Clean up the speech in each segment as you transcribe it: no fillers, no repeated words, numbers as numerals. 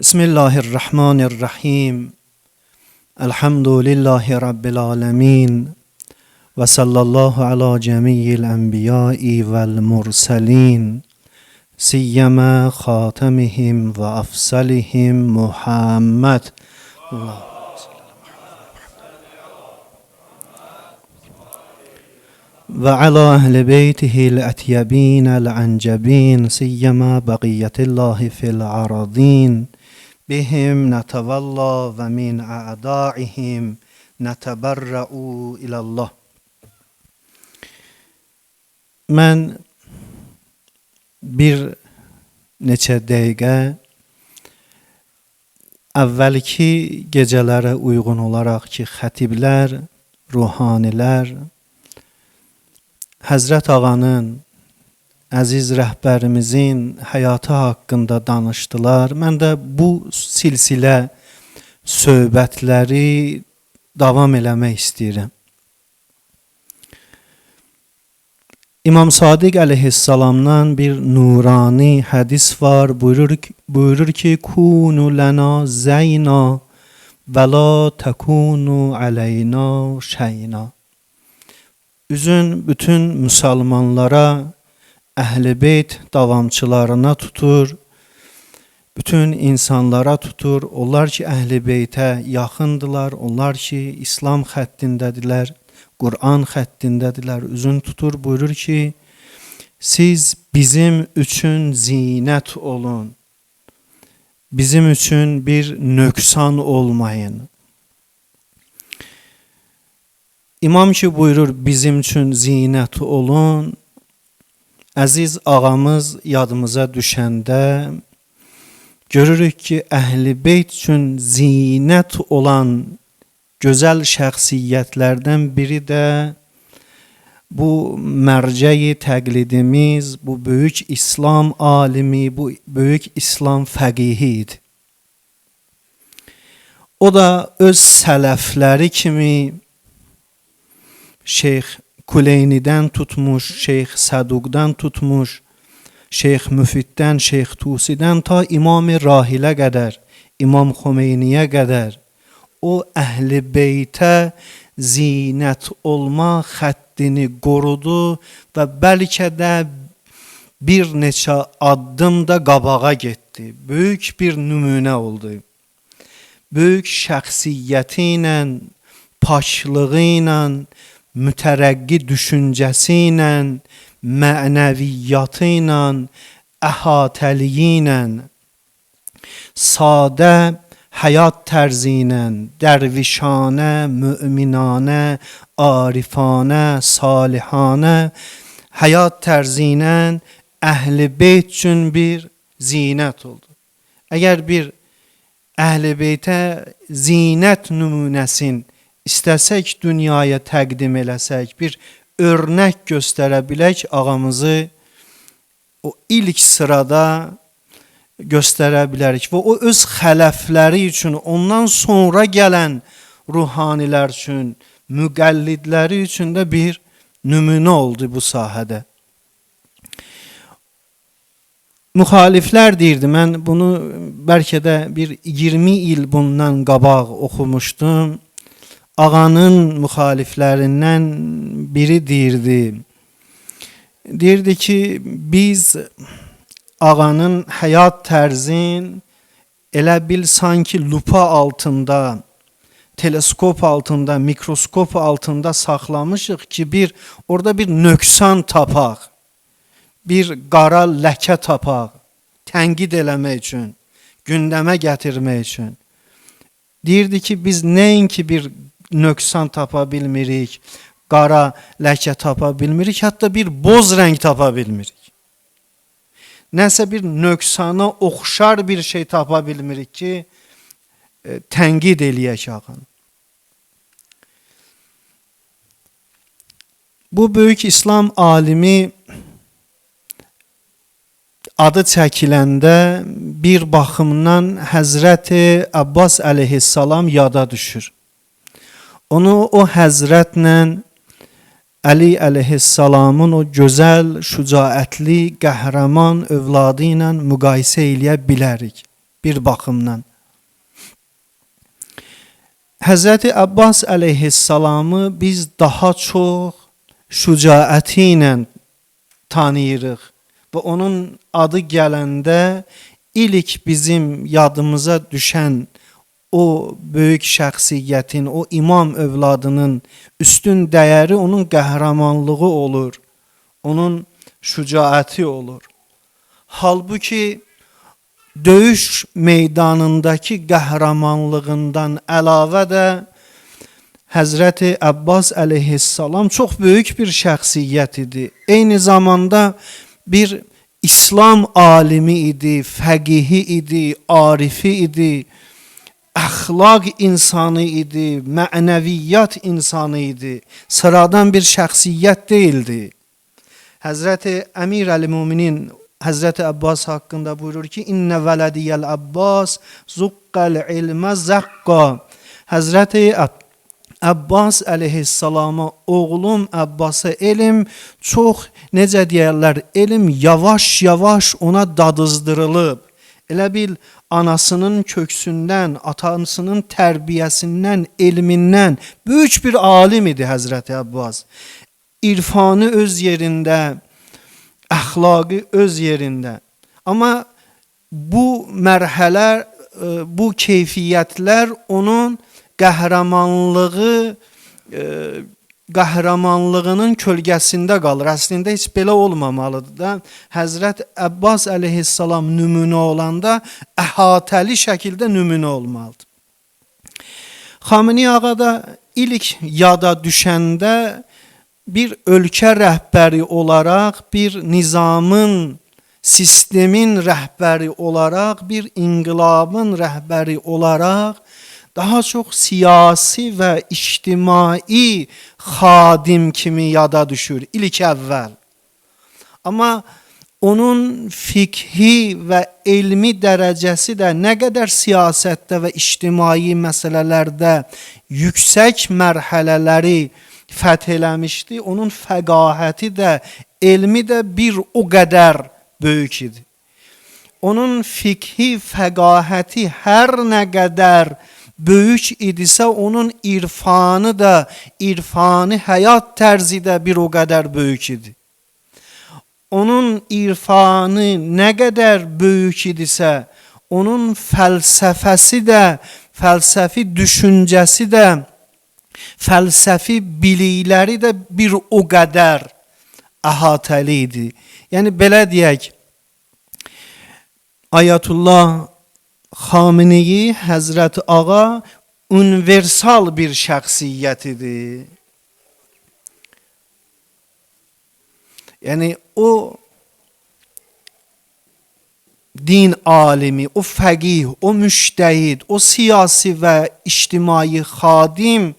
Bismillahirrahmanirrahim. Elhamdülillahi Rabbil alemin. Və sallallahu ala cəmiyyil enbiyai vel murselin. Siyyəmə xatemihim və afsalihim Muhammed. Və ala ehli beytihil ətyəbin əl-əncəbin siyyəmə bəqiyyətillahi fil-aradin. Bihim nətəvəlla və min a'daihim nətəbərrəu ilallah. Mən bir neçə dəqiqə əvvəlki gecələrə uyğun olaraq ki, xətiblər, ruhanilər, Həzrət Ağanın, əziz rəhbərimizin həyatı haqqında danışdılar. Mən də bu silsilə söhbətləri davam eləmək istəyirəm. İmam Sadiq əleyhissalamdan bir nurani hədis var. Buyurur ki, Kunu lana zeyna və la təkunu aleyna şeyna. Üzün bütün müsəlmanlara, Əhl-i Beyt davamçılarına tutur, bütün insanlara tutur. Onlar ki, Əhl-i Beytə yaxındılar, onlar ki, İslam xəttindədirlər, Qur'an xəttindədirlər. Üzün tutur, buyurur ki, siz bizim üçün zinət olun, bizim üçün bir nöqsan olmayın. İmam ki buyurur, bizim üçün zinət olun, əziz ağamız yadımıza düşəndə görürük ki, Əhl-i Beyt üçün zinət olan gözəl şəxsiyyətlərdən biri də bu mərcəyi təqlidimiz, bu böyük İslam alimi, bu böyük İslam fəqihi idi. O da öz sələfləri kimi Şeyx Kuleynidən tutmuş, Şeyx Səduqdan tutmuş, Şeyx Müfiddən, Şeyx Tusidən ta İmam-ı Rahilə qədər, İmam Xomeyniyə qədər o Əhl-i Beytə zinət olma xəttini qorudu və bəlkə də bir neçə addım da qabağa getdi. Böyük bir nümunə oldu. Böyük şəxsiyyəti ilə, paklığı ilə, mütərəqqi düşüncəsi ilə, mənəviyyatı ilə, əhatəliyi ilə, sadə həyat tərzi ilə, dərvişanə, müminanə, arifanə, salihanə həyat tərzi ilə Əhl-i Beyt üçün bir zinət oldu. Əgər bir Əhl-i Beytə zinət nümunəsin istəsək dünyaya təqdim eləsək, bir örnək göstərə bilək, ağamızı o ilk sırada göstərə bilərik. Və o öz xələfləri üçün, ondan sonra gələn ruhanilər üçün, müqəllidləri üçün də bir nümunə oldu bu sahədə. Müxaliflər deyirdi, mən bunu bəlkə də bir 20 il bundan qabaq oxumuşdum. Ağanın müxaliflərindən biri deyirdi. Deyirdi ki, biz ağanın həyat tərzin elə bil sanki lupa altında, teleskop altında, mikroskop altında saxlamışıq ki, orada bir nöqsan tapaq, bir qara ləkə tapaq, tənqid eləmək üçün, gündəmə gətirmək üçün. Deyirdi ki, biz nəinki bir nöqsan tapa bilmirik, qara ləkə tapa bilmirik, hətta bir boz rəng tapa bilmirik. Nəsə bir nöqsana oxşar bir şey tapa bilmirik ki, tənqid eləyək ağanı. Bu böyük İslam alimi adı çəkiləndə bir baxımdan Həzrəti Abbas əleyhissalam yada düşür. Onu o həzrətlə Əli əleyhissalamın o gözəl, şücaətli, qəhrəman övladı ilə müqayisə eləyə bilərik. bir baxımdan. Həzrəti Abbas əleyhissalamı biz daha çox şücaəti ilə tanıyırıq və onun adı gələndə ilk bizim yadımıza düşən o böyük şəxsiyyətin, o imam övladının üstün dəyəri onun qəhrəmanlığı olur, onun şücaəti olur. Halbuki döyüş meydanındakı qəhrəmanlığından əlavə də Həzrəti Abbas əleyhissalam çox böyük bir şəxsiyyət idi. Eyni zamanda bir İslam alimi idi, fəqihi idi, arifi idi, əxlaq insanı idi, mənəviyyat insanı idi. Sıradan bir şəxsiyyət deyildi. Həzrəti Əmir əl-Müminin Həzrəti Abbas haqqında buyurur ki, İnnə vələdiyəl Abbas zuqqəl ilmə zəqqa. Həzrəti Abbas əleyhissalama, oğlum Abbasa elm çox, necə deyərlər, elm yavaş-yavaş ona dadızdırılıb. Elə bil anasının köksündən, atasının tərbiyəsindən, elmindən böyük bir alim idi Həzrəti Abbas. İrfanı öz yerində, əxlaqı öz yerində. Amma bu mərhələ, bu keyfiyyətlər onun qəhrəmanlığının kölgəsində qalır. Əslində heç belə olmamalıdır da. Həzrət Abbas əleyhissalam nümunə olanda əhatəli şəkildə nümunə olmalıdır. Xamenei ağa da ilk yada düşəndə bir ölkə rəhbəri olaraq, bir nizamın, sistemin rəhbəri olaraq, bir inqilabın rəhbəri olaraq daha çox siyasi və ictimai xadim kimi yada düşür ilk əvvəl. Amma onun fikhi və elmi dərəcəsi də nə qədər siyasətdə və ictimai məsələlərdə yüksək mərhələləri fəth eləmişdi, onun fəqahəti də, elmi də bir o qədər böyük idi. Onun fikhi fəqahəti hər nə qədər böyük idisə, onun irfanı da, irfani həyat tərzi də bir o qədər böyük idi. Onun irfanı nə qədər böyük idisə, onun fəlsəfəsi də, fəlsəfi düşüncəsi də, fəlsəfi bilikləri də bir o qədər əhatəli idi. Yəni belə deyək, Ayətullah Xameneyi Həzrət Ağa universal bir şəxsiyyət idi. Yəni o din alimi, o fəqih, o müştəhid, o siyasi və ictimai xadim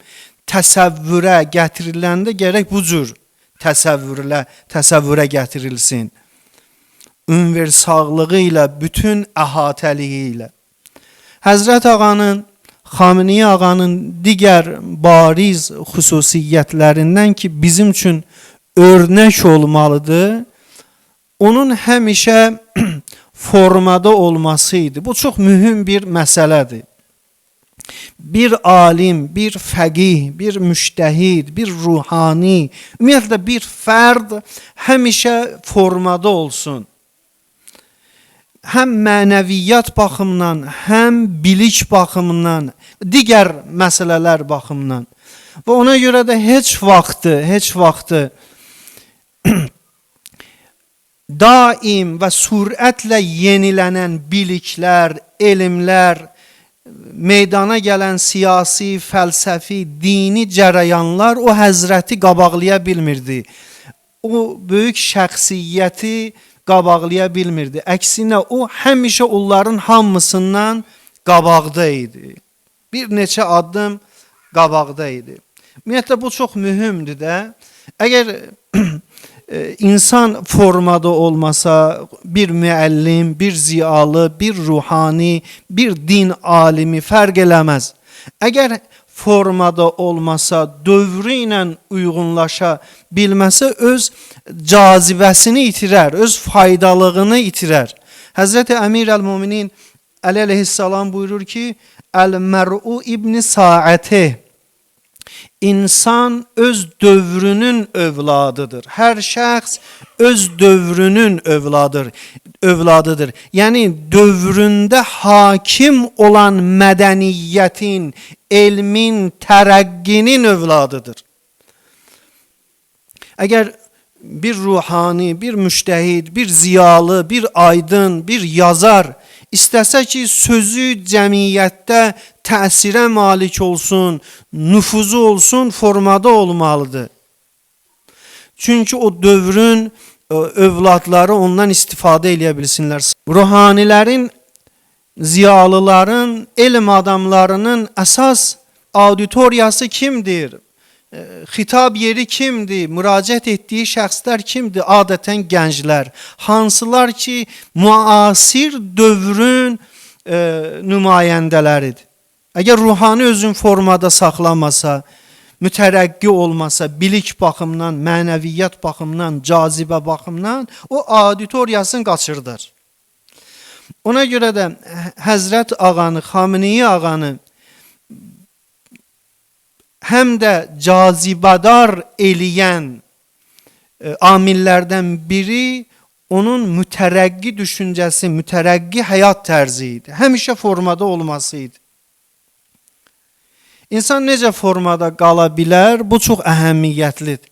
təsəvvürə gətiriləndə gərək bu cür təsəvvürə gətirilsin. Universallığı ilə, bütün əhatəliyi ilə. Həzrət Ağanın, Xamenei Ağanın digər bariz xüsusiyyətlərindən ki, bizim üçün örnək olmalıdır, onun həmişə formada olması idi. Bu çox mühüm bir məsələdir. Bir alim, bir fəqih, bir müştəhid, bir ruhani, ümumiyyətlə bir fərd həmişə formada olsun. Həm mənəviyyat baxımından, həm bilik baxımından, digər məsələlər baxımından. Və ona görə də heç vaxtı daim və sürətlə yenilənən biliklər, elmlər, meydana gələn siyasi, fəlsəfi, dini cərəyanlar o həzrəti qabaqlaya bilmirdi. O böyük şəxsiyyəti qabaqlaya bilmirdi. Əksinə o həmişə onların hamısından qabaqda idi. Bir neçə addım qabaqda idi. Ümumiyyətlə bu çox mühümdür də. Əgər insan formada olmasa, bir müəllim, bir ziyalı, bir ruhani, bir din alimi fərq eləməz. Əgər formada olmasa, dövrü ilə uyğunlaşa bilməsə, öz cazibəsini itirər, öz faydalığını itirər. Həzrəti Əmir əl-Müminin Əli əleyhissalam buyurur ki, Əl-mər'u ibni saati. İnsan öz dövrünün övladıdır. Hər şəxs öz dövrünün övladıdır. Yəni dövründə hakim olan mədəniyyətin, elmin, tərəqqinin övladıdır. Əgər bir ruhani, bir müştəhid, bir ziyalı, bir aydın, bir yazar istəsə ki, sözü cəmiyyətdə təsirə malik olsun, nüfuzu olsun, formada olmalıdır. Çünki o dövrün övladları ondan istifadə eləyə bilsinlər. Ruhanilərin, ziyalıların, elm adamlarının əsas auditoriyası kimdir? Xitab yeri kimdir? Müraciət etdiyi şəxslər kimdir? Adətən gənclər. Hansılar ki, müasir dövrün nümayəndələridir. Əgər ruhani özün formada saxlamasa, mütərəqqi olmasa, bilik baxımından, mənəviyyat baxımından, cazibə baxımından o auditoriyasını qaçırdır. Ona görə də Həzrət Ağanı, Xameneyi Ağanı həm də cazibədar eləyən amillərdən biri onun mütərəqqi düşüncəsi, mütərəqqi həyat tərzi idi. Həmişə formada olması idi. İnsan necə formada qala bilər? Bu çox əhəmiyyətlidir.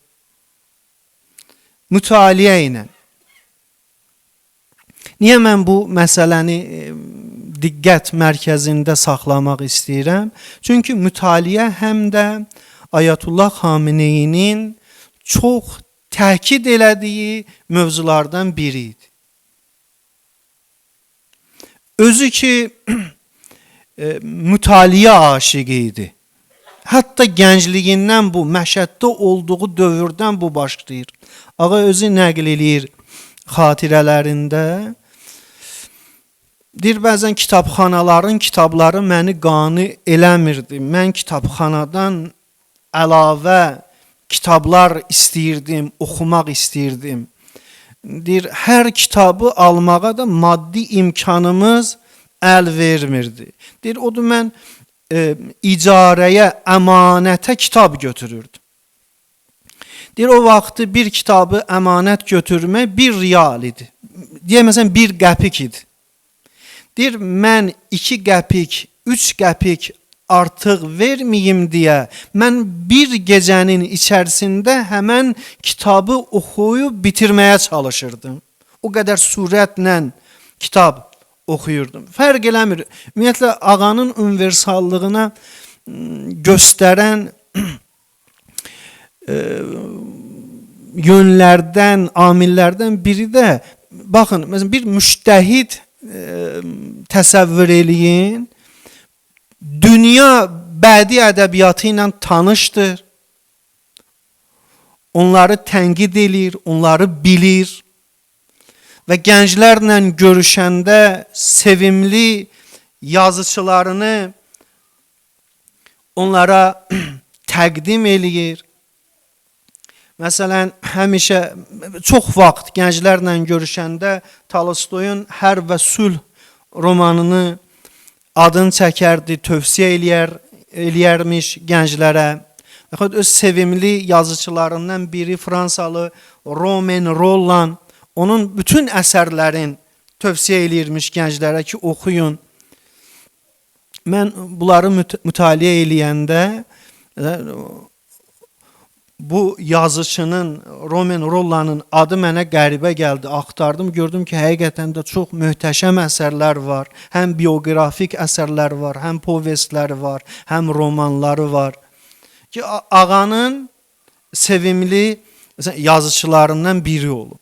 Mütaliə ilə. Niyə mən bu məsələni diqqət mərkəzində saxlamaq istəyirəm? Çünki mütaliə həm də Ayətullah Xameneyinin çox təkid elədiyi mövzulardan biri idi. Özü ki, mütaliə aşiqi idi. Hətta gəncliyindən bu, Məşəddə olduğu dövrdən bu başlayır. Ağa özü nəql eləyir xatirələrində. Deyir, bəzən kitabxanaların kitabları məni qane eləmirdi. Mən kitabxanadan əlavə kitablar istəyirdim, oxumaq istəyirdim. Deyir, hər kitabı almağa da maddi imkanımız əl vermirdi. Deyir, odur mən icarəyə, əmanətə kitab götürürdüm. Deyir, o vaxtı bir kitabı əmanət götürmək 1 riyal idi. Deyək, məsələn, 1 qəpik idi. Deyir, mən 2 qəpik, 3 qəpik artıq verməyim deyə mən bir gecənin içərisində həmən kitabı oxuyub bitirməyə çalışırdım. O qədər sürətlə kitab oxuyurdum. Fərq eləmir. Ümumiyyətlə, ağanın universallığına göstərən yönlərdən, amillərdən biri də, baxın, məsələn, bir müştəhid təsəvvür eləyin, dünya bədii ədəbiyyatı ilə tanışdır, onları tənqid eləyir, onları bilir və gənclərlə görüşəndə sevimli yazıçılarını onlara təqdim eləyir. Məsələn, həmişə çox vaxt gənclərlə görüşəndə Tolstoyun Hərb və Sülh romanını adını çəkərdi, tövsiyə eləyərmiş gənclərə. Yaxud öz sevimli yazıçılarından biri Fransalı Romain Rolland, onun bütün əsərlərini tövsiyə eləyirmiş gənclərə ki, oxuyun. Mən bunları mütaliə eləyəndə bu yazıçının, Romain Rolland'ın adı mənə qəribə gəldi. Axtardım, gördüm ki, həqiqətən də çox möhtəşəm əsərlər var. Həm bioqrafik əsərlər var, həm povestləri var, həm romanları var. Ki, ağanın sevimli yazıçılarından biri olub.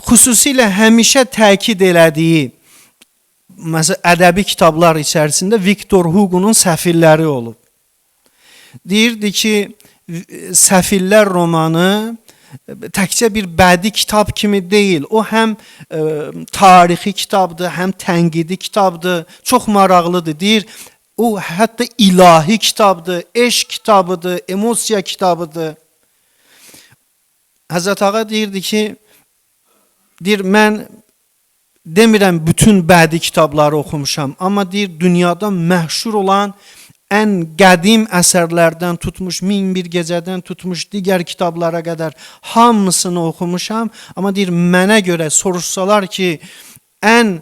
Xüsusilə həmişə təkid elədiyi məsələn, ədəbi kitablar içərisində Victor Hugo'nun Səfilləri olub. Deyirdi ki, Səfillər romanı təkcə bir bədii kitab kimi deyil. O həm tarixi kitabdır, həm tənqidi kitabdır. Çox maraqlıdır. Deyir, o hətta ilahi kitabdır, eşq kitabıdır, emosiya kitabıdır. Həzrət Ağa deyirdi ki, deyir, mən Demirəm bütün bədi kitabları oxumuşam, amma deyir dünyada məşhur olan ən qədim əsərlərdən tutmuş, 1001 gecədən tutmuş digər kitablara qədər hamısını oxumuşam. Amma deyir mənə görə soruşsalar ki, ən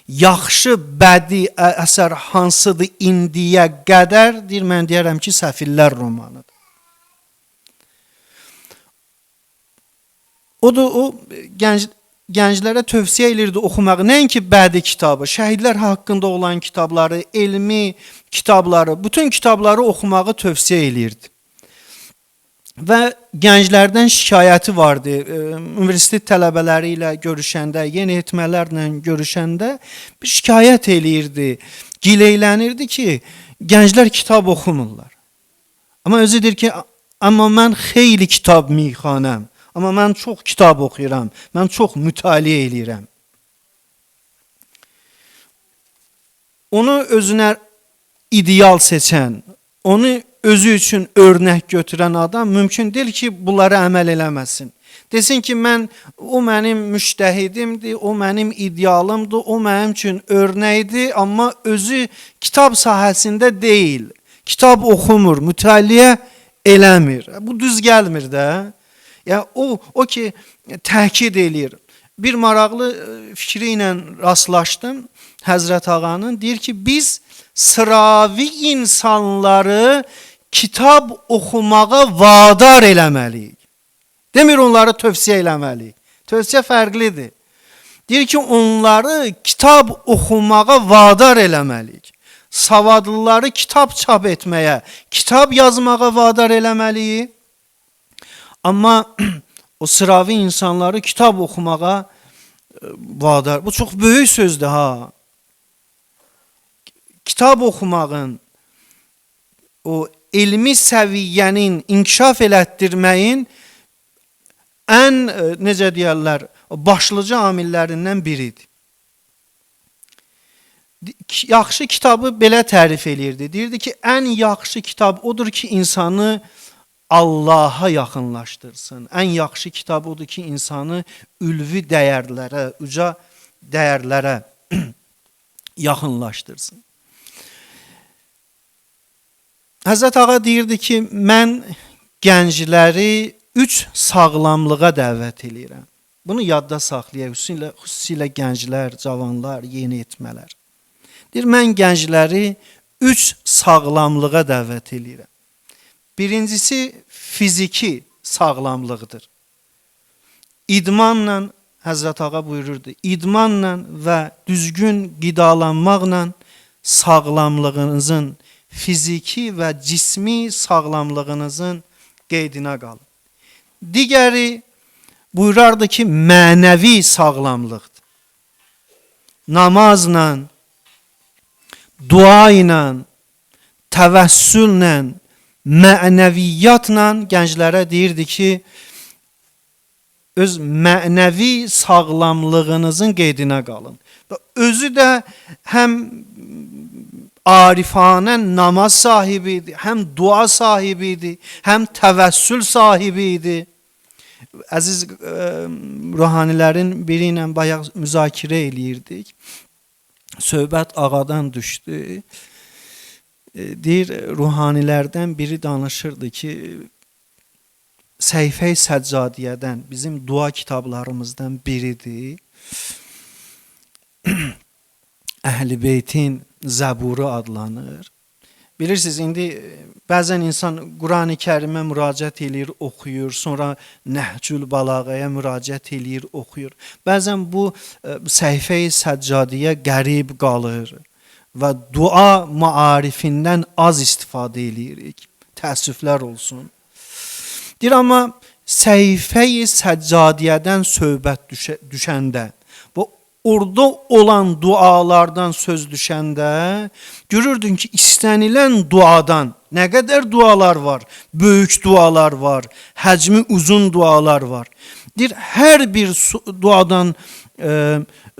yaxşı bədi əsər hansıdır indiyə qədər, deyir mən deyərəm ki, Səfillər romanıdır. Odur, o gənclərə tövsiyə elirdi oxumağı. Nəinki bədi kitabı, şəhidlər haqqında olan kitabları, elmi kitabları, bütün kitabları oxumağı tövsiyə elirdi. Və gənclərdən şikayəti vardı. Universitet tələbələri ilə görüşəndə, yeni etmələrlə görüşəndə bir şikayət eləyirdi, gileylənirdi ki, gənclər kitab oxumurlar. Amma özü deyir ki, amma mən xeyli kitab mixanəm. Amma mən çox kitab oxuyuram, mən çox mütaliə eləyirəm. Onu özünə ideal seçən, onu özü üçün örnək götürən adam mümkün deyil ki, bunlara əməl eləməsin. Desin ki, o mənim müştəhidimdir, o mənim idealımdır, o mənim üçün örnəkdir, amma özü kitab sahəsində deyil. Kitab oxumur, mütaliə eləmir. Bu düz gəlmir də. Yəni o ki təkid eləyir. Bir maraqlı fikri ilə rastlaşdım Həzrət Ağanın. Deyir ki, biz sıravi insanları kitab oxumağa vadar eləməliyik. Demir onları tövsiyə eləməliyik. Tövsiyə fərqlidir. Deyir ki, onları kitab oxumağa vadar eləməliyik. Savadlıları kitab çap etməyə, kitab yazmağa vadar eləməliyik. Amma o sıravi insanları kitab oxumağa vadar. Bu çox böyük sözdür ha. Kitab oxumağın, o elmi səviyyənin inkişaf elətdirməyin ən, necə deyərlər, başlıca amillərindən biridir. Yaxşı kitabı belə tərif eləyirdi. Deyirdi ki, ən yaxşı kitab odur ki, insanı Allaha yaxınlaşdırsın. Ən yaxşı kitab odur ki, insanı ülvi dəyərlərə, uca dəyərlərə yaxınlaşdırsın. Həzrət Ağa deyirdi ki, mən gəncləri 3 sağlamlığa dəvət eləyirəm. Bunu yadda saxlayaq, xüsusilə gənclər, cavanlar, yeni etmələr. Deyir, mən gəncləri 3 sağlamlığa dəvət eləyirəm. Birincisi fiziki sağlamlıqdır. İdmanla, Həzrət Ağa buyururdu, idmanla və düzgün qidalanmaqla sağlamlığınızın, fiziki və cismi sağlamlığınızın qeydinə qalın. Digəri buyurardı ki, mənəvi sağlamlıqdır. Namazla, dua ilə, təvəssüllə, mənəviyyatla gənclərə deyirdi ki, öz mənəvi sağlamlığınızın qeydinə qalın. Özü də həm arifanə namaz sahibi idi, həm dua sahibi idi, həm təvəssül sahibi idi. Əziz ruhanilərin biri ilə bayaq müzakirə eləyirdik. Söhbət ağadan düşdü. Deyir, ruhanilərdən biri danışırdı ki, Səhifə-i Səccadiyədən, bizim dua kitablarımızdan biridir. Əhl-i Beytin Zəburu adlanır. Bilirsiniz, indi bəzən insan Qurani Kərimə müraciət eləyir, oxuyur, sonra Nəhcül Balağaya müraciət eləyir, oxuyur. Bəzən bu Səhifə-i Səccadiyə qərib qalır və dua maarifindən az istifadə eləyirik. Təəssüflər olsun. Deyir, amma Səhifə-i Səccadiyədən söhbət düşəndə və orada olan dualardan söz düşəndə görürdün ki, istənilən duadan nə qədər dualar var, böyük dualar var, həcmi uzun dualar var. Deyir, hər bir duadan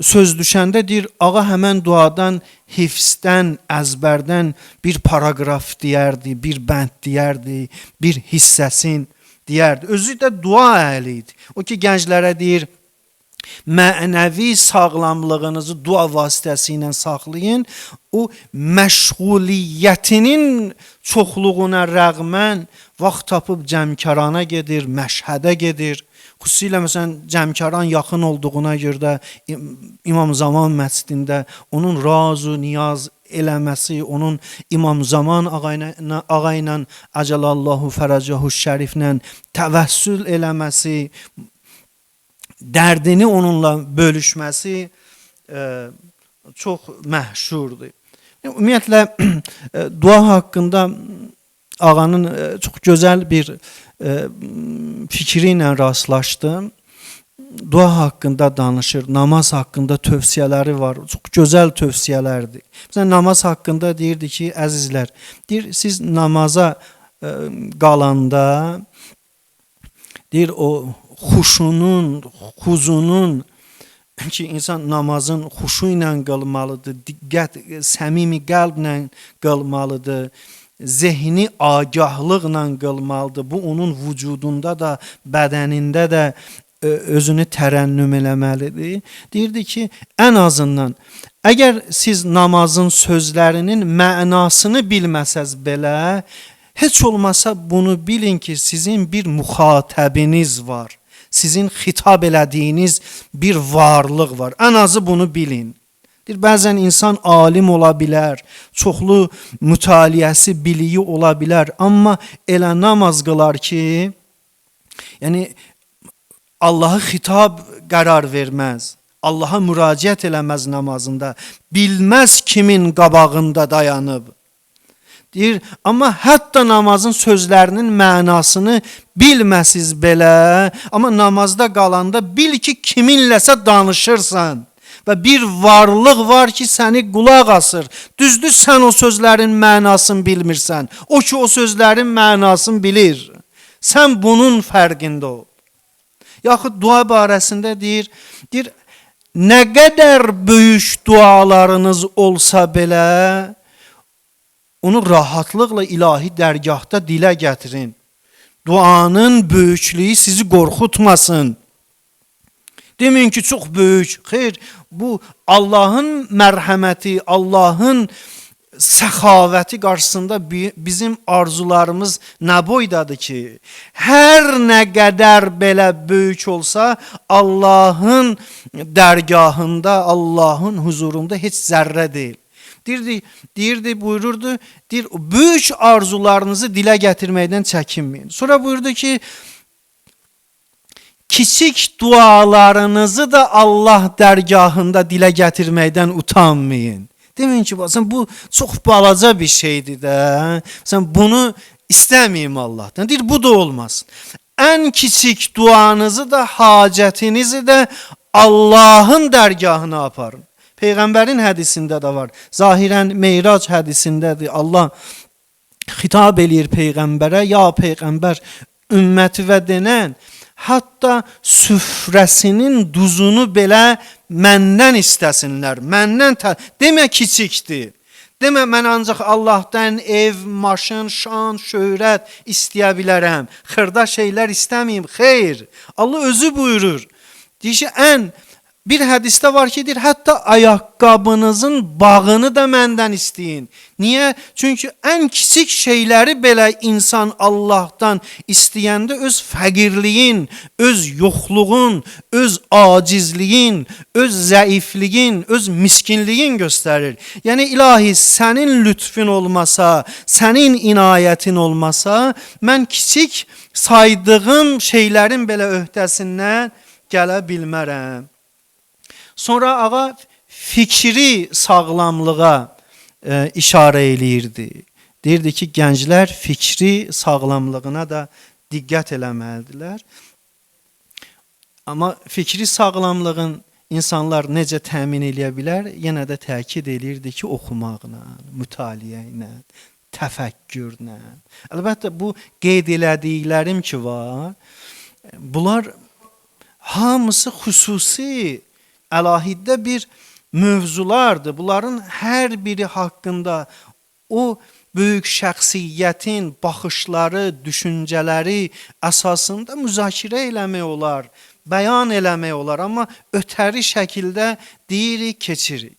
söz düşəndə deyir, ağa həmən duadan hifzdən, əzbərdən bir paraqraf deyərdi, bir bənd deyərdi, bir hissəsin deyərdi. Özü də dua əhli idi. O ki, gənclərə deyir, Mənəvi sağlamlığınızı dua vasitəsilə saxlayın. O məşğuliyyətinin çoxluğuna rəğmən vaxt tapıb Cəmkərana gedir, Məşhədə gedir. Xüsusilə məsələn Cəmkəran yaxın olduğuna görə də İmam Zaman məscidində onun razu niyaz eləməsi, onun İmam Zaman ağa ilə əcəlallahu fərəcəhu şəriflə təvəssül eləməsi, dərdini onunla bölüşməsi çox məşhurdur. Ümumiyyətlə dua haqqında ağanın çox gözəl bir fikri ilə rastlaşdım. Dua haqqında danışır, namaz haqqında tövsiyələri var. Çox gözəl tövsiyələrdir. Məsələn, namaz haqqında deyirdi ki, əzizlər, deyir, siz namaza qalanda, deyir, o xuşunun, xuzunun ki, insan namazın xuşu ilə qılmalıdır, diqqət, səmimi qəlblə qılmalıdır, zehni agahlıqla qılmalıdır. Bu, onun vücudunda da, bədənində də özünü tərənnüm eləməlidir. Deyirdi ki, ən azından, əgər siz namazın sözlərinin mənasını bilməsəz belə, heç olmasa bunu bilin ki, sizin bir müxatəbiniz var. Sizin xitab elədiyiniz bir varlıq var. Ən azı bunu bilin. Deyir, bəzən insan alim ola bilər, çoxlu mütaliəsi, biliyi ola bilər, amma elə namaz qılar ki, yəni Allahı xitab qərar verməz, Allaha müraciət eləməz namazında, bilməz kimin qabağında dayanıb. Deyir, amma hətta namazın sözlərinin mənasını bilməsiz belə, amma namazda qalanda bil ki, kiminləsə danışırsan və bir varlıq var ki, səni qulaq asır. Düzdür, sən o sözlərin mənasını bilmirsən. O ki, o sözlərin mənasını bilir. Sən bunun fərqində ol. Yaxud dua barəsində deyir, nə qədər böyük dualarınız olsa belə, onu rahatlıqla ilahi dərgahda dilə gətirin. Duanın böyüklüyü sizi qorxutmasın. Deməyin ki, çox böyük. Xeyr, bu Allahın mərhəməti, Allahın səxavəti qarşısında bizim arzularımız nə boydadır ki, hər nə qədər belə böyük olsa, Allahın dərgahında, Allahın huzurunda heç zərrə deyil. Deyirdi, buyururdu, deyir, böyük arzularınızı dilə gətirməkdən çəkinməyin. Sonra buyurdu ki, kiçik dualarınızı da Allah dərgahında dilə gətirməkdən utanmayın. Deməyin ki, bu çox balaca bir şeydir də. Sən bunu istəməyim Allahdan. Deyir, bu da olmaz. Ən kiçik duanızı da, hacətinizi də Allahın dərgahına aparın. Peyğəmbərin hədisində də var. Zahirən Meyrac hədisindədir. Allah xitab eləyir Peyğəmbərə, ya Peyğəmbər, ümməti və denən, hətta süfrəsinin duzunu belə məndən istəsinlər. Məndən demə kiçikdir. Demə mən ancaq Allahdan ev, maşın, şan, şöhrət istəyə bilərəm. Xırda şeylər istəməyim. Xeyr. Allah özü buyurur. Deyir ki, ən bir hədisdə var ki, deyir, hətta ayaqqabınızın bağını da məndən istəyin. Niyə? Çünki ən kiçik şeyləri belə insan Allahdan istəyəndə öz fəqirliyin, öz yoxluğun, öz acizliyin, öz zəifliyin, öz miskinliyin göstərir. Yəni ilahi, sənin lütfün olmasa, sənin inayətin olmasa, mən kiçik saydığım şeylərin belə öhdəsindən gələ bilmərəm. Sonra ağa fikri sağlamlığa işarə eləyirdi. Deyirdi ki, gənclər fikri sağlamlığına da diqqət eləməlidirlər. Amma fikri sağlamlığın insanlar necə təmin eləyə bilər? Yenə də təkid eləyirdi ki, oxumaqla, mütaliə ilə, təfəkkürlə. Əlbəttə, bu qeyd elədiklərim ki var, bunlar hamısı xüsusi, əlahiddə bir mövzulardır. Bunların hər biri haqqında o böyük şəxsiyyətin baxışları, düşüncələri əsasında müzakirə eləmək olar, bəyan eləmək olar, amma ötəri şəkildə deyirik, keçirik.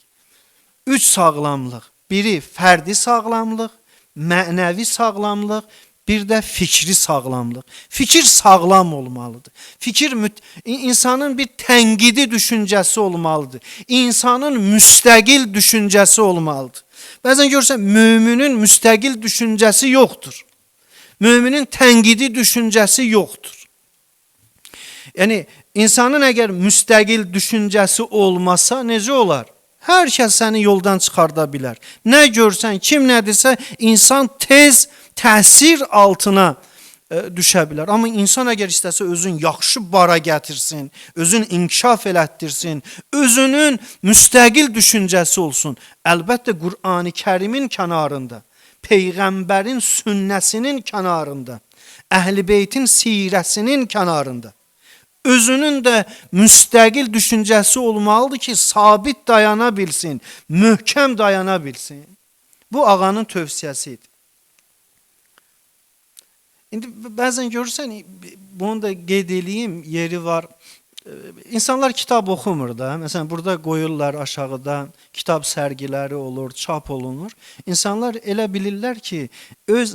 Üç sağlamlıq. Biri fərdi sağlamlıq, mənəvi sağlamlıq, bir də fikri sağlamlıq. Fikir sağlam olmalıdır. Fikir insanın bir tənqidi düşüncəsi olmalıdır. İnsanın müstəqil düşüncəsi olmalıdır. Bəzən görürsən, müminin müstəqil düşüncəsi yoxdur. Müminin tənqidi düşüncəsi yoxdur. Yəni, insanın əgər müstəqil düşüncəsi olmasa necə olar? Hər kəs səni yoldan çıxarda bilər. Nə görsən, kim nə desə, insan tez təsir altına düşə bilər. Amma insan əgər istəsə özün yaxşı bara gətirsin, özün inkişaf elətdirsin, özünün müstəqil düşüncəsi olsun, əlbəttə Qur'an-ı Kərimin kənarında, Peyğəmbərin sünnəsinin kənarında, Əhl-i Beytin sirəsinin kənarında, özünün də müstəqil düşüncəsi olmalıdır ki, sabit dayana bilsin, möhkəm dayana bilsin. Bu ağanın tövsiyəsi idi. İndi bəzən görürsən, bunu da qeyd eləyim, yeri var. İnsanlar kitab oxumur da. Məsələn, burada qoyurlar aşağıda, kitab sərgiləri olur, çap olunur. İnsanlar elə bilirlər ki, öz,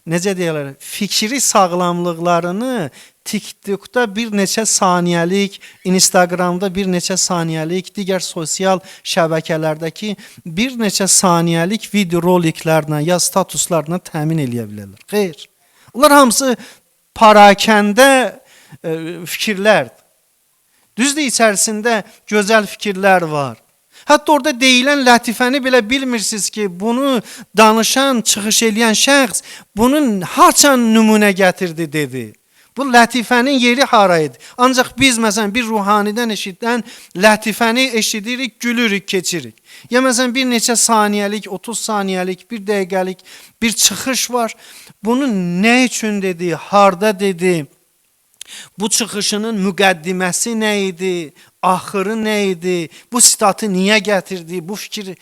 necə deyirlər, fikri sağlamlıqlarını TikTok'da bir neçə saniyəlik, Instagram'da bir neçə saniyəlik, digər sosial şəbəkələrdəki bir neçə saniyəlik video roliklərlə ya statuslarla təmin eləyə bilərlər. Xeyr. Onlar hamısı parakəndə fikirlərdir. Düzdür, içərisində gözəl fikirlər var. Hətta orada deyilən lətifəni belə bilmirsiniz ki, bunu danışan, çıxış eləyən şəxs bunun haçan nümunə gətirdi dedi. Bu lətifənin yeri hara idi? Ancaq biz məsələn bir ruhanidən eşidən lətifəni eşidirik, gülürük, keçirik. Ya məsələn bir neçə saniyəlik, 30 saniyəlik, bir dəqiqəlik bir çıxış var. Bunu nə üçün dedi, harda dedi? Bu çıxışının müqəddiməsi nə idi, axırı nə idi, bu sitatı niyə gətirdi, bu fikir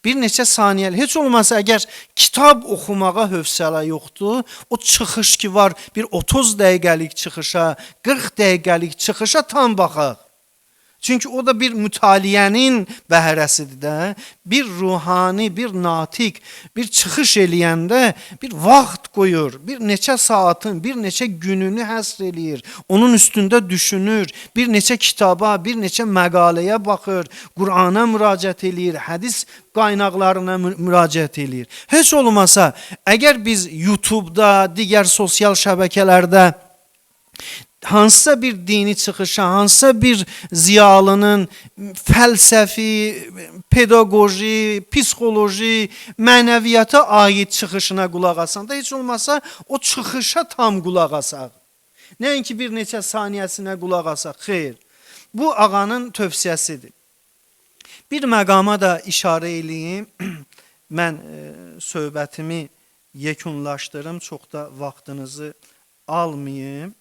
bir neçə saniyəli, heç olmasa əgər kitab oxumağa hövsələ yoxdur, o çıxış ki var, bir 30 dəqiqəlik çıxışa, 40 dəqiqəlik çıxışa tam baxaq. Çünki o da bir mütaliənin bəhrəsidir də. Bir ruhani, bir natiq, bir çıxış eləyəndə bir vaxt qoyur, bir neçə saatın, bir neçə gününü həsr eləyir. Onun üstündə düşünür, bir neçə kitaba, bir neçə məqaləyə baxır, Qur'ana müraciət eləyir, hədis qaynaqlarına müraciət eləyir. Heç olmasa, əgər biz YouTube'da, digər sosial şəbəkələrdə hansısa bir dini çıxışa, hansısa bir ziyalının fəlsəfi, pedaqoji, psixoloji, mənəviyyata aid çıxışına qulaq asanda heç olmasa o çıxışa tam qulaq asaq. Nəinki bir neçə saniyəsinə qulaq asaq. Xeyr. Bu ağanın tövsiyəsidir. Bir məqama da işarə eləyim. Mən söhbətimi yekunlaşdırım, çox da vaxtınızı almayım.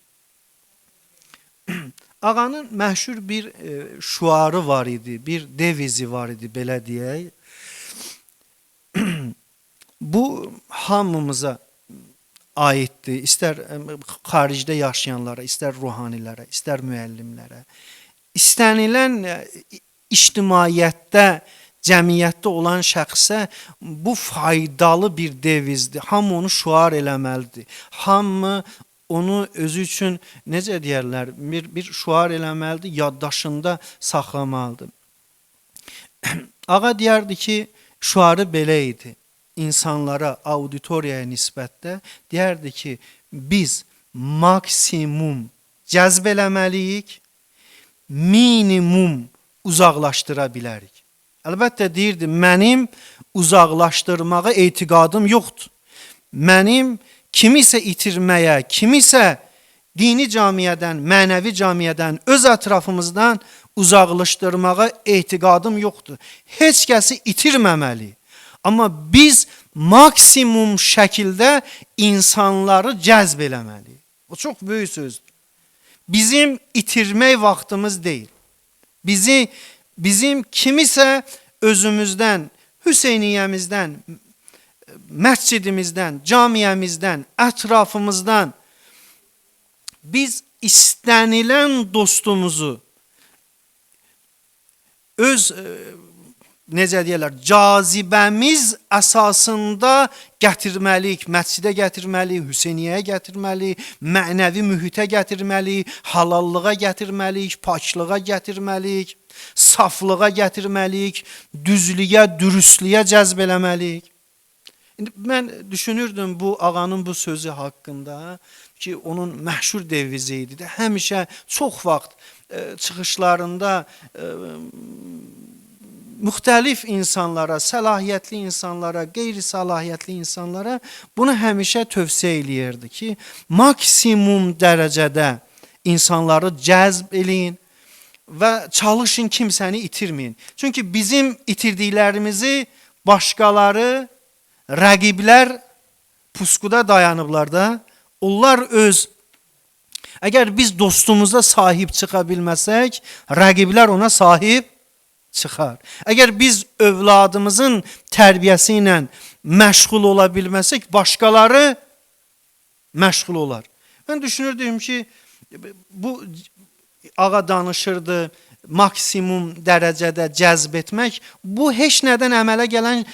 Ağanın məşhur bir şüarı var idi, bir devizi var idi, belə deyək. Bu hamımıza aiddir. İstər xaricdə yaşayanlara, istər ruhanilərə, istər müəllimlərə. İstənilən ictimaiyyətdə, cəmiyyətdə olan şəxsə bu faydalı bir devizdir. Hamı onu şüar eləməlidir. Hamı onu özü üçün, necə deyərlər, bir şüar eləməlidir, yaddaşında saxlamalıdır. Ağa deyərdi ki, şüarı belə idi. İnsanlara, auditoriyaya nisbətdə deyərdi ki, biz maksimum cəzb eləməliyik, minimum uzaqlaşdıra bilərik. Əlbəttə deyirdi, mənim uzaqlaşdırmağa etiqadım yoxdur. Mənim kimisə itirməyə, kimisə dini camiədən, mənəvi camiədən, öz ətrafımızdan uzaqlaşdırmağa etiqadım yoxdur. Heç kəsi itirməməliyik. Amma biz maksimum şəkildə insanları cəzb eləməliyik. O çox böyük sözdür. Bizim itirmək vaxtımız deyil. Bizim kimisə özümüzdən, Hüseyniyyəmizdən, məscidimizdən, camiəmizdən, ətrafımızdan biz istənilən dostumuzu öz necə deyirlər, cazibəmiz əsasında gətirməliyik, məscidə gətirməliyik, Hüseyniyyəyə gətirməliyik, mənəvi mühitə gətirməliyik, halallığa gətirməliyik, paklığa gətirməliyik, saflığa gətirməliyik, düzlüyə, dürüstlüyə cəzb eləməliyik. İndi mən düşünürdüm bu ağanın bu sözü haqqında ki, onun məşhur devizi idi də, həmişə çox vaxt çıxışlarında müxtəlif insanlara, səlahiyyətli insanlara, qeyri-səlahiyyətli insanlara bunu həmişə tövsiyə eləyirdi ki, maksimum dərəcədə insanları cəzb eləyin və çalışın kimsəni itirməyin. Çünki bizim itirdiklərimizi başqaları, rəqiblər puskuda dayanıblar da, onlar öz, əgər biz dostumuza sahib çıxa bilməsək, rəqiblər ona sahib çıxar. Əgər biz övladımızın tərbiyəsi ilə məşğul ola bilməsək, başqaları məşğul olar. Mən düşünürdüm ki, bu ağa danışırdı, maksimum dərəcədə cəzb etmək, bu heç nədən əmələ gələn,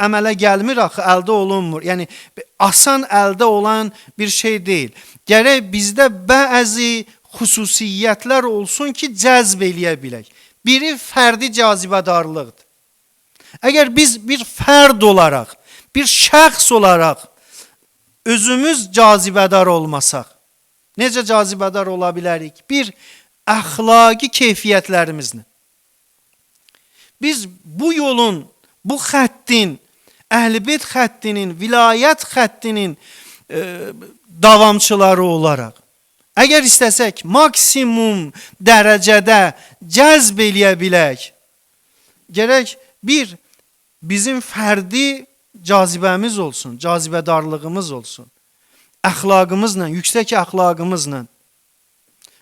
əmələ gəlmir axı, əldə olunmur. Yəni, asan əldə olan bir şey deyil. Gərək bizdə bəzi xüsusiyyətlər olsun ki, cəzb eləyə bilək. Biri fərdi cazibədarlıqdır. Əgər biz bir fərd olaraq, bir şəxs olaraq özümüz cazibədar olmasaq, necə cazibədar ola bilərik? Bir, əxlaqi keyfiyyətlərimizlə. Biz bu yolun, bu xəttin, Əhl-i Beyt xəttinin, vilayət xəttinin davamçıları olaraq, əgər istəsək maksimum dərəcədə cəzb eləyə bilək, gərək bir, bizim fərdi cazibəmiz olsun, cazibədarlığımız olsun, əxlaqımızla, yüksək əxlaqımızla,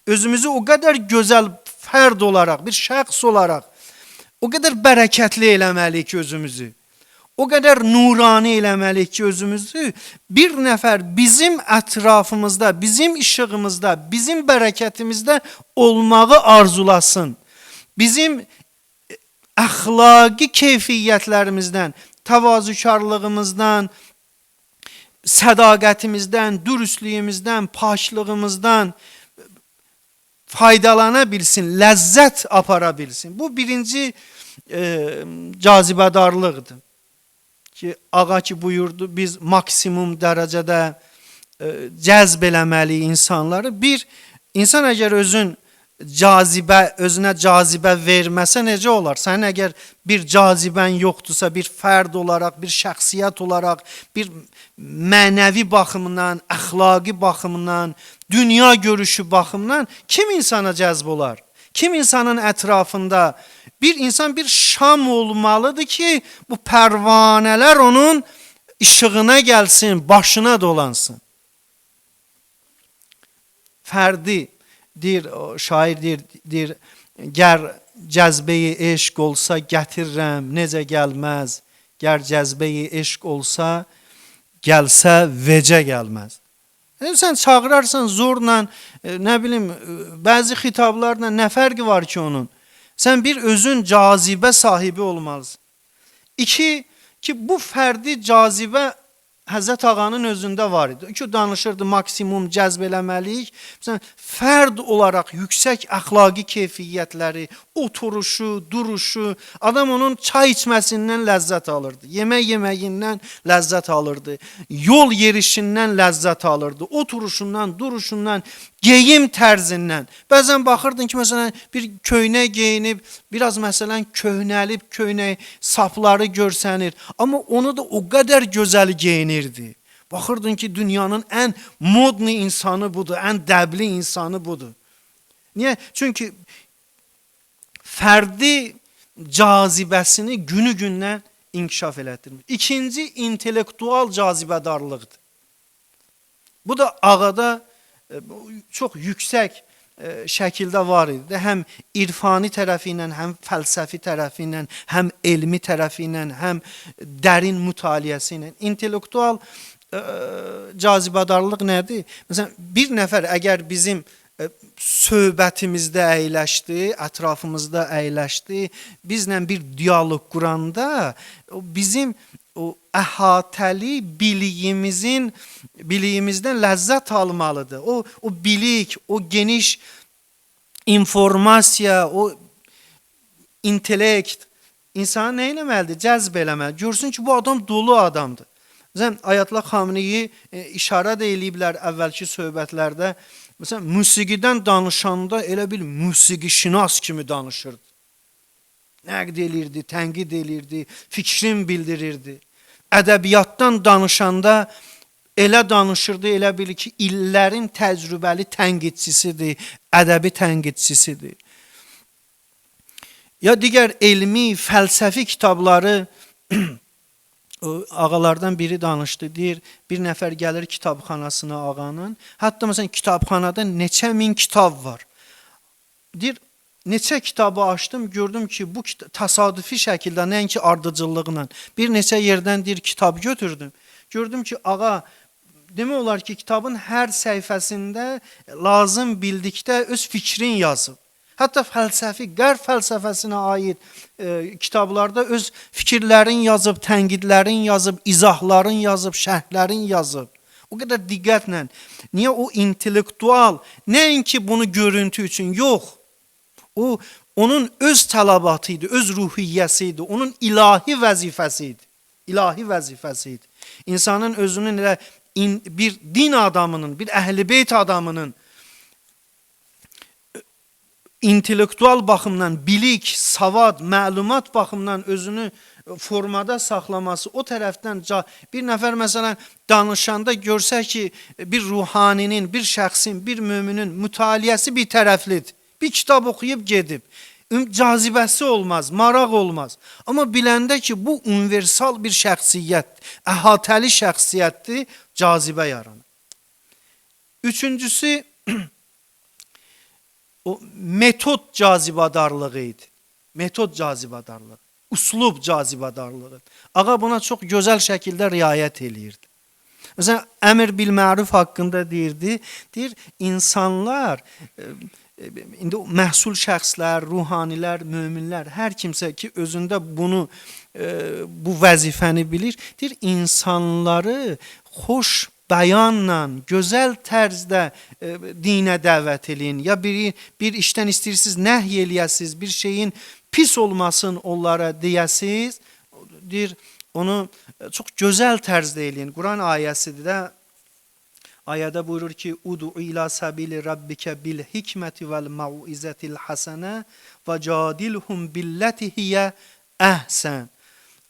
özümüzü o qədər gözəl fərd olaraq, bir şəxs olaraq, o qədər bərəkətli eləməliyik ki, özümüzü, o qədər nurani eləməliyik ki, özümüzü, bir nəfər bizim ətrafımızda, bizim işığımızda, bizim bərəkətimizdə olmağı arzulasın. Bizim əxlaqi keyfiyyətlərimizdən, təvazökarlığımızdan, sədaqətimizdən, dürüstlüyümüzdən, paklığımızdan faydalana bilsin, ləzzət apara bilsin. Bu birinci cazibədarlıqdır. Ki, ağa ki buyurdu, biz maksimum dərəcədə cəzb eləməliyik insanları. Bir, insan əgər özün cazibə, özünə cazibə verməsə necə olar? Sənin əgər bir cazibən yoxdursa, bir fərd olaraq, bir şəxsiyyət olaraq, bir mənəvi baxımından, əxlaqi baxımından, dünya görüşü baxımından kim insana cəzb olar? Kim insanın ətrafında? Bir insan bir şam olmalıdır ki, bu pərvanələr onun işığına gəlsin, başına dolansın. Fərdi deyir, şair deyir, gər cəzbəyi eşq olsa gətirirəm, necə gəlməz. Gər cəzbəyi eşq olsa, gəlsə vecə gəlməz. Yəni, sən çağırarsan zorla, nə bilim, bəzi xitablarla nə fərqi var ki onun? Sən bir özün cazibə sahibi olmalısın. İki, ki bu fərdi cazibə Həzrət Ağanın özündə var idi. Ki danışırdı, maksimum cəzb eləməliyik. Məsələn, fərd olaraq yüksək əxlaqi keyfiyyətləri, oturuşu, duruşu, adam onun çay içməsindən ləzzət alırdı, yemək yeməyindən ləzzət alırdı, yol yerişindən ləzzət alırdı, oturuşundan, duruşundan, geyim tərzindən. Bəzən baxırdın ki, məsələn, bir köynək geyinib, biraz məsələn köhnəlib, köynək sapları görsənir. Amma onu da o qədər gözəl geyinirdi. Baxırdın ki, dünyanın ən modni insanı budur, ən dəbli insanı budur. Niyə? Çünki fərdi cazibəsini günü-gündən inkişaf elətdirmiş. İkinci, intellektual cazibədarlıqdır. Bu da ağada çox yüksək şəkildə var idi. Həm irfani tərəfi ilə, həm fəlsəfi tərəfi ilə, həm elmi tərəfi ilə, həm dərin mütaliəsi ilə. İntellektual cazibədarlıq nədir? Məsələn, bir nəfər əgər bizim söhbətimizdə əyləşdi, ətrafımızda əyləşdi, bizlə bir dialoq quranda bizim o əhatəli biliyimizdən ləzzət almalıdır. O bilik, o geniş informasiya, o intellekt insanı nə eləməlidir? Cəzb eləməlidir. Görsün ki, bu adam dolu adamdır. Məsələn, Ayətullah Xameneyi işarə də eləyiblər əvvəlki söhbətlərdə. Məsələn, musiqidən danışanda elə bir musiqişinas kimi danışırdı. Nəqd elirdi, tənqid elirdi, fikrini bildirirdi. Ədəbiyyatdan danışanda elə danışırdı, elə bil ki, illərin təcrübəli tənqidçisidir, ədəbi tənqidçisidir. Ya digər elmi, fəlsəfi kitabları ağalardan biri danışdı, deyir, bir nəfər gəlir kitabxanasına ağanın. Hətta məsələn, kitabxanada neçə min kitab var. Deyir, neçə kitabı açdım, gördüm ki, bu təsadüfi şəkildə, nəinki ardıcıllıqla, bir neçə yerdən deyir, kitab götürdüm. Gördüm ki, ağa, demək olar ki, kitabın hər səhifəsində lazım bildikdə öz fikrin yazıb. Hətta fəlsəfi, qərb fəlsəfəsinə aid kitablarda öz fikirlərin yazıb, tənqidlərin yazıb, izahların yazıb, şərhlərin yazıb. O qədər diqqətlə. Niyə o intellektual, nəinki bunu görüntü üçün, yox. O, onun öz tələbatı idi, öz ruhiyyəsi idi, onun ilahi vəzifəsi idi. İlahi vəzifəsi idi. İnsanın özünün elə bir din adamının, bir əhl-i beyt adamının intellektual baxımdan, bilik, savad, məlumat baxımdan özünü formada saxlaması, o tərəfdən bir nəfər məsələn danışanda görsə ki, bir ruhaninin, bir şəxsin, bir müminin mütaliəsi bir tərəflidir. Bir kitab oxuyub gedib. Cazibəsi olmaz, maraq olmaz. Amma biləndə ki, bu universal bir şəxsiyyətdir, əhatəli şəxsiyyətdir, cazibə yaranır. Üçüncüsü, o metod cazibədarlığı idi. Metod cazibədarlığı, üslub cazibədarlığı. Ağa buna çox gözəl şəkildə riayət eləyirdi. Məsələn, əmr bil məruf haqqında deyirdi, deyir, insanlar, indi məhsul şəxslər, ruhanilər, möminlər, hər kimsə ki, özündə bunu, bu vəzifəni bilir, deyir, insanları xoş bəyanla, gözəl tərzdə dinə dəvət eləyin. Ya bir işdən istəyirsiniz, nəhy eləyəsiniz, bir şeyin pis olmasın onlara deyəsiniz, deyir, onu çox gözəl tərzdə eləyin. Quran ayəsidir də, ayədə buyurur ki, Udu ila səbili rabbikə bil hikməti vəl mauizətil həsənə və cadilhum billəti hiyə əhsən.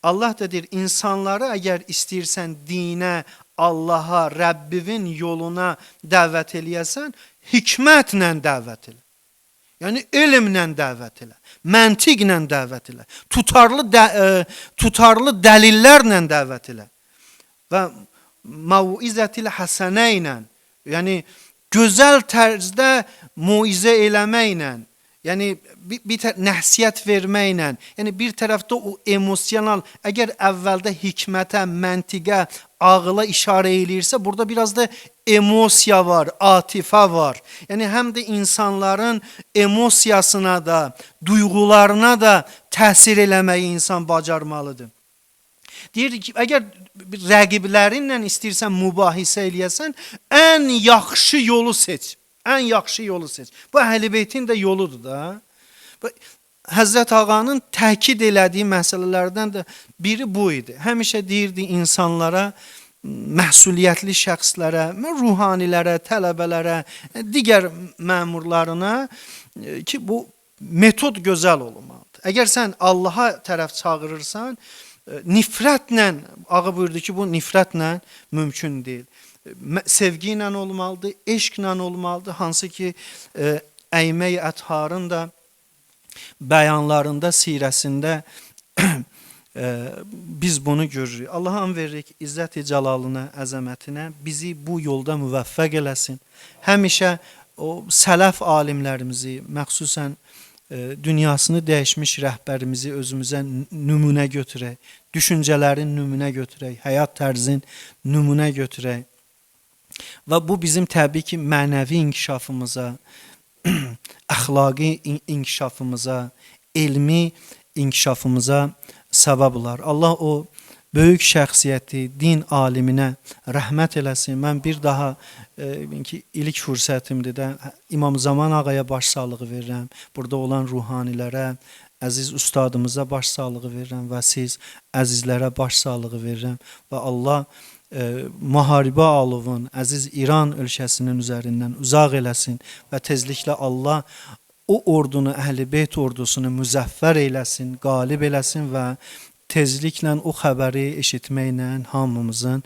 Allah da deyir, insanları əgər istəyirsən dinə, Allaha, Rəbbivin yoluna dəvət eləyəsən, hikmətlə dəvət elə. Yəni, elmlə dəvət elə, məntiqlə dəvət elə, tutarlı dəlillərlə dəvət elə. Və mauizətil həsənə ilə, yəni gözəl tərzdə moizə eləməklə, yəni bir nəsihət verməklə, yəni bir tərəfdə o emosional, əgər əvvəldə hikmətə, məntiqə, ağıla işarə eləyirsə, burada biraz da emosiya var, atifə var. Yəni həm də insanların emosiyasına da, duyğularına da təsir eləməyi insan bacarmalıdır. Deyir ki, əgər rəqiblərinlə istəyirsən mübahisə eləyəsən, ən yaxşı yolu seç. Ən yaxşı yolu seç. Bu Əhl-i Beytin də yoludur da. Həzrət Ağanın təkid elədiyi məsələlərdən də biri bu idi. Həmişə deyirdi insanlara, məsuliyyətli şəxslərə, ruhanilərə, tələbələrə, digər məmurlarına ki, bu metod gözəl olmalıdır. Əgər sən Allaha tərəf çağırırsan, nifrətlə, ağa buyurdu ki, bu nifrətlə mümkün deyil. Sevgi ilə olmalıdır, eşqlə olmalıdır, hansı ki, Əymək Ətharın da bəyanlarında, sirəsində biz bunu görürük. Allaha and veririk, izzət-i cəlalına, əzəmətinə bizi bu yolda müvəffəq eləsin. Həmişə O sələf alimlərimizi, məxsusən dünyasını dəyişmiş rəhbərimizi özümüzə nümunə götürək, düşüncələrin nümunə götürək, həyat tərzin nümunə götürək. Və bu bizim təbii ki, mənəvi inkişafımıza, əxlaqi inkişafımıza, elmi inkişafımıza səbəb olar. Allah o böyük şəxsiyyəti, din aliminə rəhmət eləsin. Mən bir daha ki, ilk fürsətimdir də İmam Zaman ağaya başsağlığı verirəm. Burada olan ruhanilərə, əziz ustadımıza başsağlığı verirəm və siz əzizlərə başsağlığı verirəm və Allah müharibə alovun əziz İran ölkəsinin üzərindən uzaq eləsin və tezliklə Allah o ordunu, Əhl-i Beyt ordusunu müzəffər eləsin, qalib eləsin və tezliklə o xəbəri eşitməklə hamımızın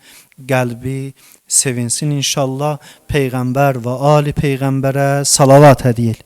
qəlbi sevinsin inşallah. Peyğəmbər və ali peyğəmbərə salavat hədiyyə.